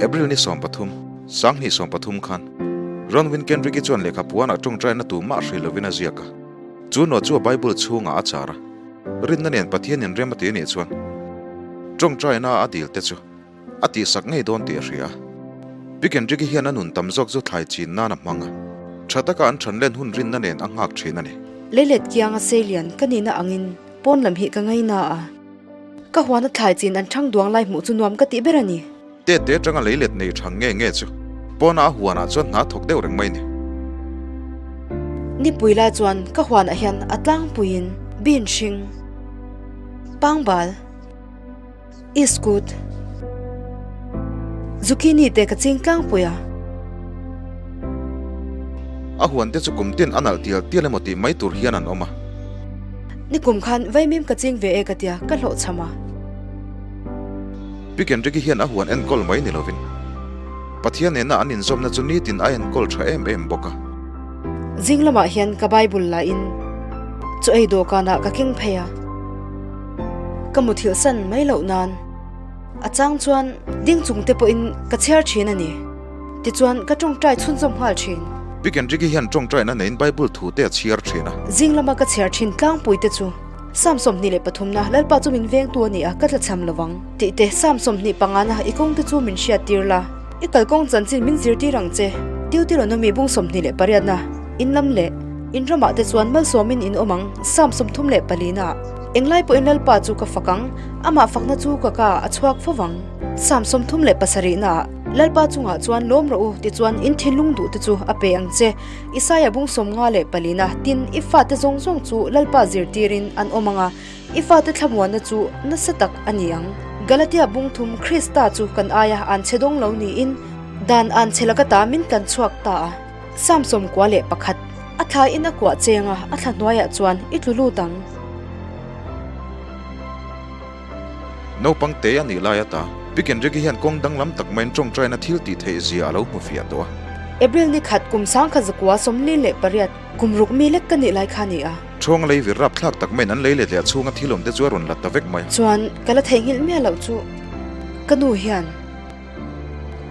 April ni 13, 2013 khan Ronwin Kendrick-i chuan lehkha puanah tawngtaina tumah hrilh lovin a ziak a. Chu note chu a Bible chhungah a char a. Rinna nen Pathian inrem a ti anih chuan tawngtaina a dil te chu a tihsak ngei dawn tih a hria a. Pi Kendrick-i hian a nun tam zawk chu thlai chin nan a hmang a, tha taka an than len hun rinna nen a nghak thin a ni. Leilet kianga seilian ka nihna angin pawn lam hi ka ngaina a, ka huana thlai chin an thang duang lai hmuh chu nuam ka tih ber a ni. Tete atanga leilet nei thang nge nge chu pawna a huanah chuan hna thawk deuh reng mai ni. Nipui lai chuan ka huanah hian a tlangpuiin bean hring, pangbal, Iskut, Zucchini te ka ching tlangpui a. A huan te chu kum tin a nalh tial tial emaw tih mai tur hian an awm a. Nikum khan vaimim ka ching ve e ka tia ka hlawhchham a. Pi Kendrick-i hian a huan enkawl mai ni lovin Pathian nena an inzawmna chu nitin a enkawl tha em em bawk a. Zing lamah hian ka Bible la in chu ei dawhkanah ka keng phei a. Ka muthilh san mai loh nan a chang chuan ding chung te pawhin ka chhiar thin a ni. Tichuan ka tawngtai chhunzawm nghal thin. Pi Kendrick-i hian tawngtaina neiin Bible thu te a chhiar thin a. Zing lama ka chhiar thin tlangpui te chu Psalm 23 na Lalpa chu min vengtu a ni a, ka tlachham lovang tih te, Psalm 25 na I kawng te chu min hriattir la, i kalkawng chanchin min zirtir ang che, Deuteronomy bung 28 na In lam leh in ramah te chuan malsawmin in awm ang, Psalm 34 na Englai pawhin Lalpa chu ka fak ang, amah fakna chu ka ka a chhuak fo vang. Psalm 37 naah Lalpa chungah chuan lawm rawh u tichuan in thinlung duh te chu a pe ang che. Isaia bung 54 na tin i fate zawng zawng chu Lalpa zirtirin an awm ang a, i fate thlamuanna chu nasa tak a ni ang. Galatia bung thum Krista chu kan aia an chhe dawng lo niin dan an chhe laka ta min tlan chhuak ta a. Psalm 91, A thla in a kuah cheng a, a thla hnuaiah chuan i tlu lut ang. Naupang te a nih lai ata, Pi Kendrick-i hian kawng danglam tak maiin tawngtaina thil tih theih zia a lo hmu fiah tawh a. April ni khat kum sangkhat zakua 48 kum ruk mi lek ka nih lai kha a ni a. Thawng lei vir rap thlak tak maiin an lei let leh a chhunga thil awm te chu a rawn la ta vek mai. Chuan ka la theihnghilh miah loh chu ka nu hian.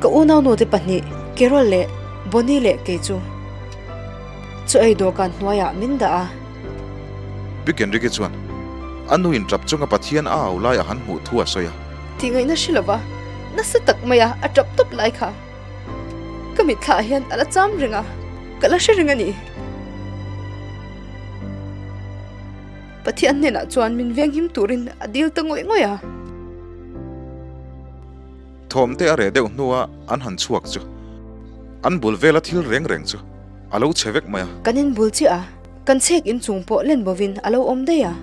Ka unau te pahnih, Carol leh Bonnie leh kei chu chaw ei dawhkan hnuaiah min dah a. Pi Kenrick-i chuan a nu in tap chunga Pathian a au lai a han hmuh thu a sawi a. Tih ngaihna hre lova nasa tak maia a tap tawp lai kha ka mitthla ah hian a la cham reng a, ka la hre reng a ni. Pathian hnenah chuan min venghim turin a dil ta ngawih ngawih a. Thawm te a reh deuh hnua an han chhuak chu an bul vela thil reng reng chu a lo chhe vek mai a. Kan inbul chiah a, kan chhek inchung pawh len bovin a lo awm daih a.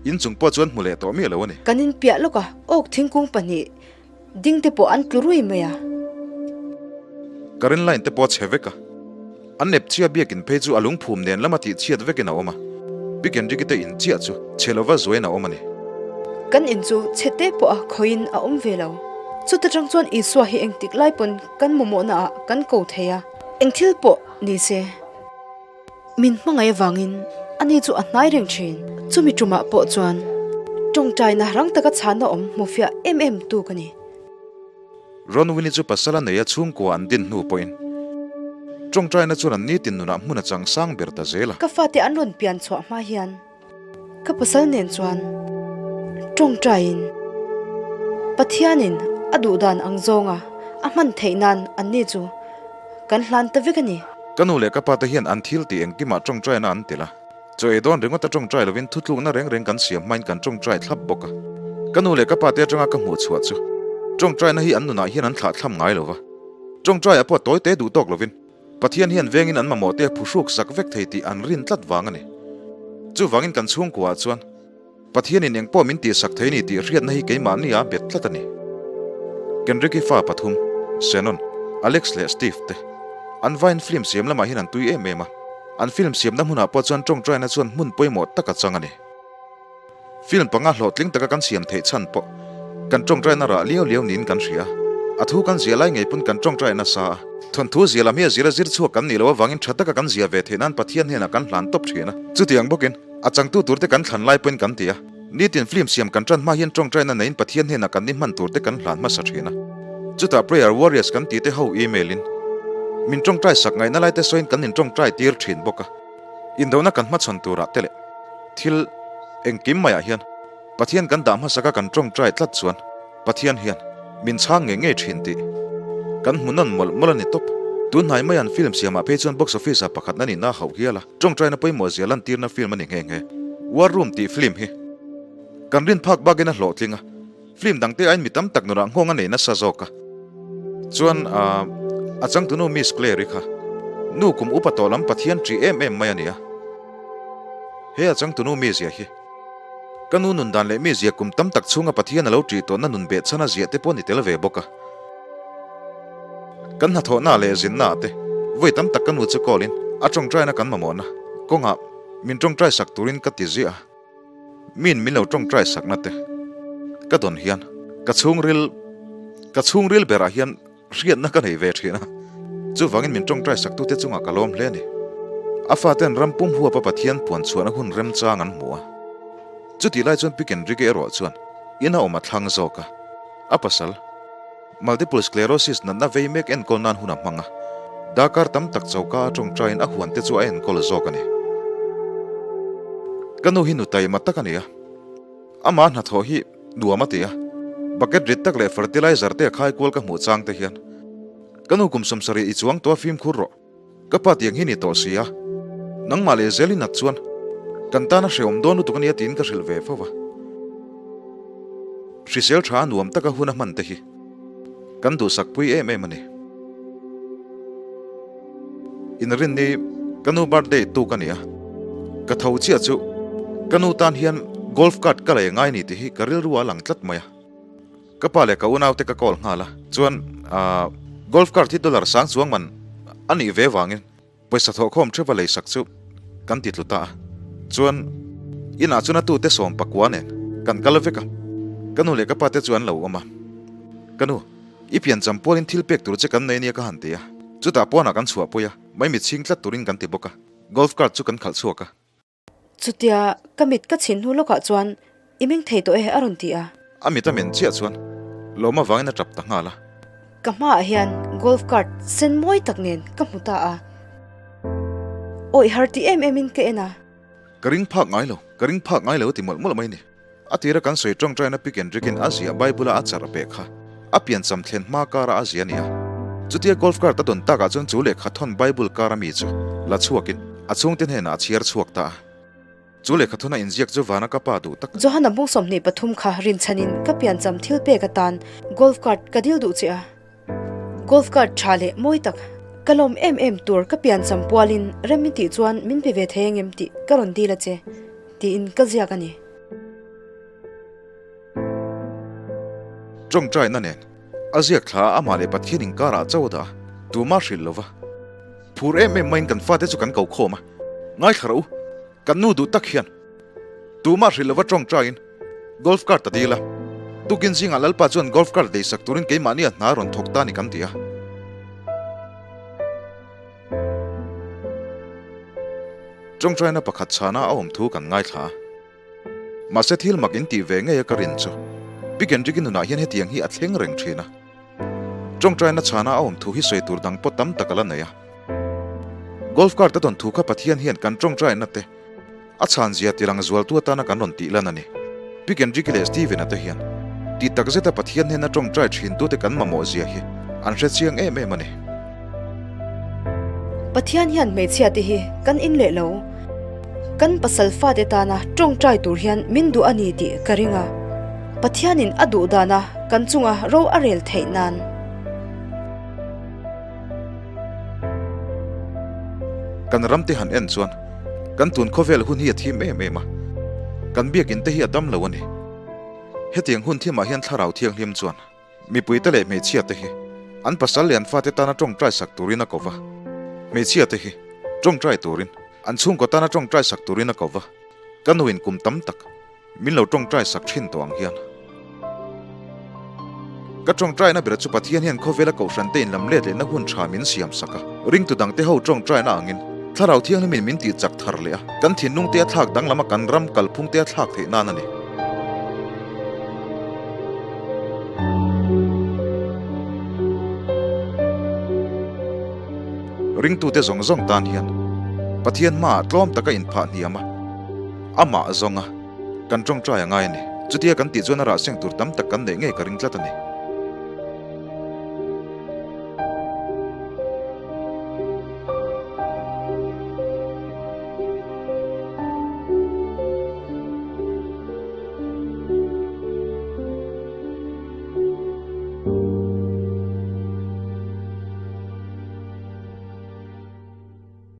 Inchung pawh chuan hmu leh tawh miah lo a ni. Kan inpiah lawk a, awk thingkung pahnih ding te pawh an tlu rui mai a. Current line te pawh a chhe vek a, an nep chhia biakin phei chu a lungphum nen lama tih chhiat vekin a awm a, Pi Kendrick-i te in chiah chu chhe lova zuain a awm a ni. Kan in chu chhe te pawh a khawiin a awm ve lo. Chuta tang chuan Isua hi engtik lai pawn kan mamawhna ah kan ko thei a, eng thil pawh ni se min hmangaih avangin ani chu a hnai reng thin. Chumi tumah pawh chuan tawngtaina rang taka chhana awm hmufiah em em tu ka ni. Ronwini chu pasal a nei a chhungkua an din hnu pawhin tawngtaina chuan an nitin nunah hmun a chang sang ber ta zel a. Ka fate an rawn pian chhuah hma hian ka pasal nen chuan tawngtaiin Pathianin a duhdan ang zawnga a hman theih nan anni chu kan hlan ta vek a ni. Ka nu leh ka pa te hian an thil tih engkimah tawngtaina an tel a. Chaw ei dawn ringawt a tawngtai lovin thutlukna reng reng kan siam hmain kan tawngtai thlap bawk a. Ka nu leh ka pa te atanga ka hmuh chhuah chu tawngtaina hi an nunah hian an thlah thlam ngai lo va. Tawngtaiah pawh tawi te duh tawk lovin Pathian hian vengin an mamawh te a phuhruk sak vek thei tih an rin tlat vang a ni. Chuvangin kan chhungkuaah chuan Pathianin engpawh min tihsak thei ni tih hriatna hi keimahni a bet tlat a ni. Kenrick-i fa pathum, Shannon, Alex leh Steve te, an vain film siam lamah hian an tui em em a. An film siamna hmunah pawh chuan tawngtaina chuan hmun pawimawh tak a chang a ni. Film panga hlawhtling taka kan siam theih chhan pawh kan tawngtaina rah liau liau niin kan hria. A thu kan zia lai ngei pawn kan tawngtai nasa a. Thawnthu zia lam hi a zira zir chhuak kan nih loh avangin tha taka kan zia ve theih nan Pathian hnenah kan hlan tawp thin a. Chutiang bawkin a changtu turte kan thlan lai pawhin kan ti a. Nitin film siam kan tan hma hian tawngtaina neiin Pathian hnenah kan ni hman turte kan hlan hmasa thin a. Chutah Prayer Warriors kan tih te ho email in min tawngtai sak ngaihna lai te sawiin kan intawngtai tir thin bawk a. Indona kan hmachhawn turah te leh thil engkim maiah hian Pathian kan dah hmasaka kan tawngtai tlat chuan Pathian hian min chhang ngei ngei thin tih kan hmu nawn mawlh mawlh a ni tawp. Tunhnai mai an film siamah phei chuan box office ah pakhatna nihna a hauh hial a, tawngtaina pawimawh zia lantirna film a ni nghe nghe. War Room tih film hi kan rin phak bakin a hlawhtling a, film dangte aiin mi tam tak nunah nghawng a nei nasa zawk a. Chuan a changtunu Miss Claire-i kha nu kum upa tawh lam Pathian ṭih em em mai a ni a. He a changtunu mizia hi ka nu nun dan leh mizia kum tam tak chhunga Pathian a lo ṭih tawhna nun behchhan a ziah te pawh ni tel ve bawk a. Kan hnathawhna leh zinna ah te vawi tam tak ka nu chu call in a ṭawngṭaina kan mamawhna kawngah min ṭawngṭai sak turin ka ti ziah a. Min min lo ṭawngṭai sakna te ka dawn hian ka chhungril ka chhungril berah hian hriatna ka nei ve ṭhin a, chuvangin min ṭawngṭai saktute chungah ka lawm hle a ni. A faten ram pum huapa Pathian puan chhuahna hun remchang an hmu a, chutih lai chuan Pi Kendrick-i erawh chuan ina awm a thlang zawk a, a pasal Multiple Sclerosis natna vei mek enkawl nan hun a hmang a, darkar tam tak choka a ṭawngṭaiin a huante chu a enkawl zawk a ni. Ka nu hi nu taima tak a ni a, amah hnathawh hi nuam a ti a, bucket rit tak leh fertilizer te a khai kual ka hmuh chang te hian ka nu kum 70 i chuang tawh a fimkhur rawh. Ka pa tiang hi ni tawh si a, nangmah leh zel inat chuan kan tana hrehawm dawn lutuk a nia tiin ka hrilh ve fo va. Hrisel tha a nuam taka hun a hman te hi kan duhsak pui em em a ni. Inrinni ka nu birthday tuk a ni a, ka tho chiah chu ka nu tan hian golf cart ka lei ngai ni tih hi ka rilru a lang tlat mai a. Ka pa leh ka unaute ka call nghal a, chuan aah golf cart hi dollar sang chuang man a nih ve vangin pawisa thawhkhawm theuh a leisak chu kan ti tlu ta a, chuan inah chuan a tute sawm pakua nen kan kal vek a, ka nu leh ka pa te chu an lo awm a, ka nu i piancham pualin thil pek tur che kan nei ania ka han ti a, chutah pawnah kan chhuahpui a, maimit chhing tlat turin kan ti bawk a, golf cart chu kan khalh chhuak a. Chutia ka mit ka chhin hnu lawkah chuan i meng thei tawh e a rawn ti a. A mit a men chiah chuan lawm avangin a tap ta nghal a. Ka hmaah hian golf cart sen mawi tak nen ka hmu ta a. Awih har ti em em in ka en a. Ka ring phak ngai lo, ka ring phak ngai lo a ti mawlh mawlh mai ni. A tira kan sawi tawngtaina Pick and Rick-in a ziah Bible-a a charh peh kha a piancham thlen hma kara a zia a ni a. Chutia golf cart a dawn takah chuan chu lehkha thawn Bible kara mi chu la chhuakin a chhungte hnenah a chhiar chhuak ta a. Chu lehkha thawn a inziak chu vana ka pa duh tak. Johanna bung 23 kha rinchhanin ka piancham thil pek atan golf cart ka dil duh che a. Golf cart tha leh mawi tak ka lawm em em tur ka piancham pualin rem i tih chuan min pe ve thei angem tih ka rawn dil a che tiin ka ziak a ni. Tawngtaina nen a ziak thla a amah leh Pathian inkarah cho a dah a, tumah hrilh lova phur em em maiin kan fate chu kan ko khawm a, ngaithla rawh u, kan nu duh tak hian tumah hrilh lova tawngtaiin Golf cart a dil a, tukin zingah Lalpa chuan golf cart leisak turin keimahni a hna rawn thawk ta a ni kan ti a. Tawngtaina pakhat chhana a awm thu kan ngaithla a. Mahse thil mak in tih ve ngei a ka rin chu Pi Kendrick-i nunah hian hetiang hi a thleng reng thin a. Tawngtaina chhana a awm thu hi sawi tur dang pawh tam tak a la nei a. Golf cart a dawn thu kha Pathian hian kan tawngtaina te A chhan zia tirang zualtu atana kan rawn tih lan a ni. Pi Kendrick-i leh Steven-a te hian tih tak zeta Pathian hnena tawngtai thintute kan mamawh zia hi an hre chiang em em a ni. Pathian hian hmeichhia te hi kan in leh lo. Kan pasal fate tana tawngtai tur hian min duh a ni tih ka ring a. Pathianin a duh dana kan chunga ro a rel theih nan. Kan ram te han en chuan kan tun khawvel hun hi a thim em em a, kan biakinn te hi a dam lo a ni. Hetiang hun thimah hian thlarau thianghlim chuan mipui te leh hmeichhia te hi an pasal leh an fate tana tawngtai sak turin a ko va, hmeichhia te hi tawngtai turin an chhungkaw tana tawngtai sak turin a ko va, ka nuin kum tam tak Min lo tawngtai sak thin tawh ang hian. Ka tawngtaina ber chu Pathian hian khawvela kohhran te inlam let lehna hun tha min siam sak a. Ringtu dangte ho tawngtaina angin Thlarau Thianghlimin min tih chak thar leh a, kan thinlung te a thlak danglam a kan ram kalphung te a thlak theih nan a ni. Ringtute zawng zawng tan hian Pathian hmaah tlawm taka inphah hniam a, amah zawnga kan ṭawngṭai a ngai a ni. Chutia kan tih chuan a rah seng tur tam tak kan neih ngei ka ring tlat a ni.